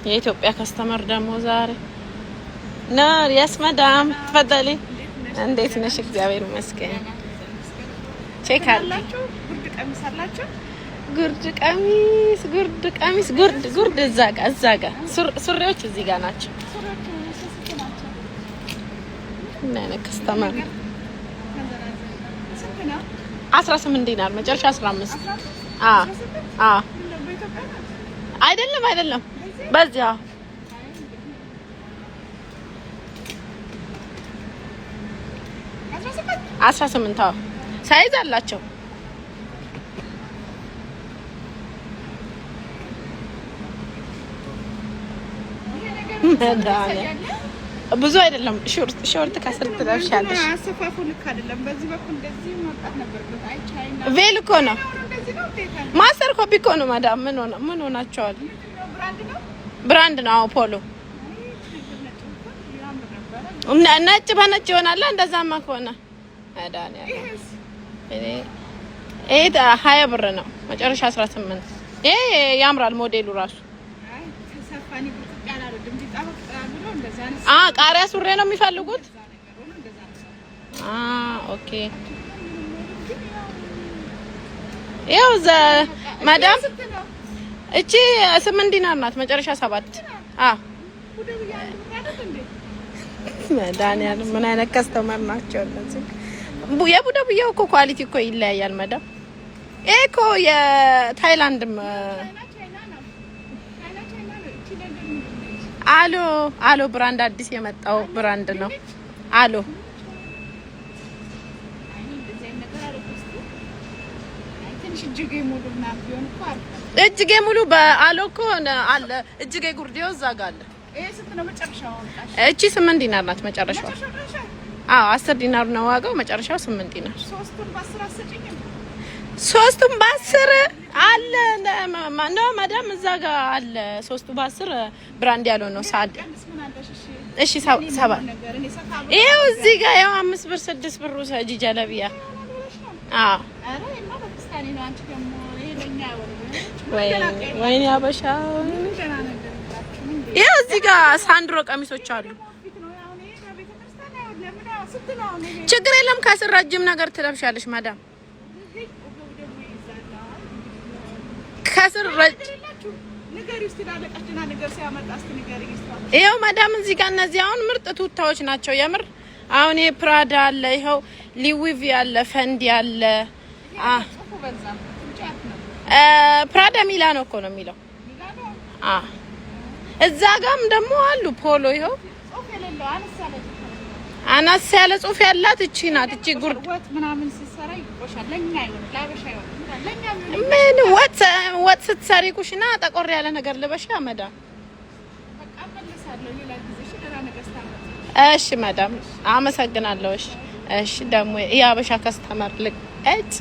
የኢትዮጵያ customer ደግሞ ዛሬ ኖር። Yes madam፣ تفضلي። እንዴት ነሽ? እግዚአብሔር ይመስገን። Check አለ። ጉርድ ቀሚስ አላቸው? ጉርድ ቀሚስ፣ ጉርድ ቀሚስ፣ ጉርድ፣ ጉርድ እዛ ጋ ሱሪዎች እዚህ ጋ ናቸው። ሱሪዎቹ ስንት ናቸው? ምን አይነት customer ነው? ስንት ነው? 18 ዲናር፣ መጨረሻ 15። አ በኢትዮጵያ ነው? አይደለም፣ አይደለም፣ በዚያ። 18? 18፣ አዎ፣ size አላቸው። ይሄ ነገር መድኃኒዓለም፣ ብዙ አይደለም። Short short ከስር ትለብሻለሽ። አሰፋፉ ልክ አይደለም። በዚህ በኩል እንደዚህ መምጣት ነበረበት። አይ ቻይና ቬል እኮ ነው። እንደዚህ ነው እንዴት አለ? Master copy እኮ ነው madam። ምን ሆነ? ምን ሆናቸዋል? ምንድን ነው? Brand ነው? Brand ነው። አዎ፣ ፖሎ። አይ ችግር፣ ነጭ እንኳን ያምር ነበረ። ነጭ በነጭ ይሆናል። እንደዛማ ከሆነ መድኃኒዓለም። ይሄስ? ይሄ 20 ብር ነው። መጨረሻ 18። ይሄ ያምራል ሞዴሉ ራሱ። አይ ተሰፋኒ ብርጥጥ ያለ አይደለም። ቢጣበቅ ብሎ እንደዛ ነው። ቃሪያ ሱሬ ነው የሚፈልጉት? እንደዛ ነገር ሆኖ እንደዛ ነው። Okay፣ ይኸው እዛ madam። ስንት ነው? እቺ 8 ዲናር ናት። መጨረሻ 7። ሁደብ ያንድ ብር አይደል እንዴ? መድኃኒዓለም፣ ምን አይነት customer ናቸው እነዚህ? የቡደብያው እኮ quality እኮ ይለያያል madam። ይሄ እኮ የታይላንድም ቻይና ቻይና ነው። ቻይና ቻይና ነው። እቺ ነገር ምንድን ነች? አሎ፣ አሎ brand፣ አዲስ የመጣው brand ነው። አሎ። አይ እንደዚህ አይነት ነገር አለ እስቲ። አይ ትንሽ እጅጌ ሙሉ ምናምን ቢሆን እኮ አሪፍ ነው። እጅጌ ሙሉ በአሎ እኮ አለ። እጅጌ ጉርዴው እዛ ጋር አለ። ይሄ ስንት ነው መጨረሻው? አወጣሽ? እቺ 8 ዲናር ናት መጨረሻዋ። መጨረሻው ድረስ? አዎ፣ 10 ዲናር ነው ዋጋው። መጨረሻው 8 ዲናር። ሶስቱን በ10 አትሰጪኝም? ሶስቱም በ10 አለ ነው madam፣ እዛ ጋር አለ። ሶስቱ በ10 brand ያለው ነው ሳድ። ቀንስ ምን አለሽ? እሺ። እሺ፣ 7። ነገር እኔ ሰፋ ብሎ ይኸው እዚህ ጋር ይኸው 5 ብር፣ 6 ብር ውሰጂ ጀለቢያ። ብለሽ ነው። አዎ። ኧረ ይሄማ በክስታኔ ነው። አንቺ ደግሞ ይሄ ለኛ አይሆንም። ወይኔ ወይኔ አበሻ። ምን ደህና ነገር የላችሁም እንዴ? ይኸው እዚህ ጋር ሳንድሮ ቀሚሶች አሉ። ፊት ነው አሁን ይሄ ለቤተ ክርስቲያን አይሆን። ለምን አሁን ስንት ነው አሁን ይሄ? ችግር የለም፣ ከስር ረጅም ነገር ትለብሻለሽ madam። ይሄ ወገቡ ደግሞ ይይዛል። ከስር ረጅ ነገር የላችሁም? ንገሪው እስኪ ላለቃሽ፣ ደህና ነገር ሲያመጣ እስኪ ንገሪኝ እስኪ። ይኸው madam፣ እዚህ ጋር እነዚህ አሁን ምርጥ ቱታዎች ናቸው የምር። አሁን ይሄ ፕራዳ አለ፣ ይኸው ሊዊቪ አለ፣ ፈንዲ አለ። ጽሁፉ በዛ ጫት ነው። ፕራዳ ሚላኖ እኮ ነው የሚለው። ሚላኖ። አ እዛ ጋም ደግሞ አሉ ፖሎ፣ ይኸው። ጽሁፍ የሌለው አነስ ያለ ጽሁፍ ነው። አነስ ያለ ጽሁፍ ያላት እቺ ናት። እቺ ጉርድ። ወጥ ምናምን ስትሰራ ይቆሻል። ለኛ አይሆንም፣ ለአበሻ አይሆንም። ለኛ ቢሆን ምን ወጥ ወጥ ስትሰሪ ኩሽና ጠቆር ያለ ነገር ልበሻ madam። በቃ እመለሳለሁ ሌላ ጊዜ። እሺ፣ ደህና ነገር ስታመጪ። እሺ madam፣ አመሰግናለሁ። እሺ እሺ። ደግሞ የአበሻ customer ልቅ እጭ።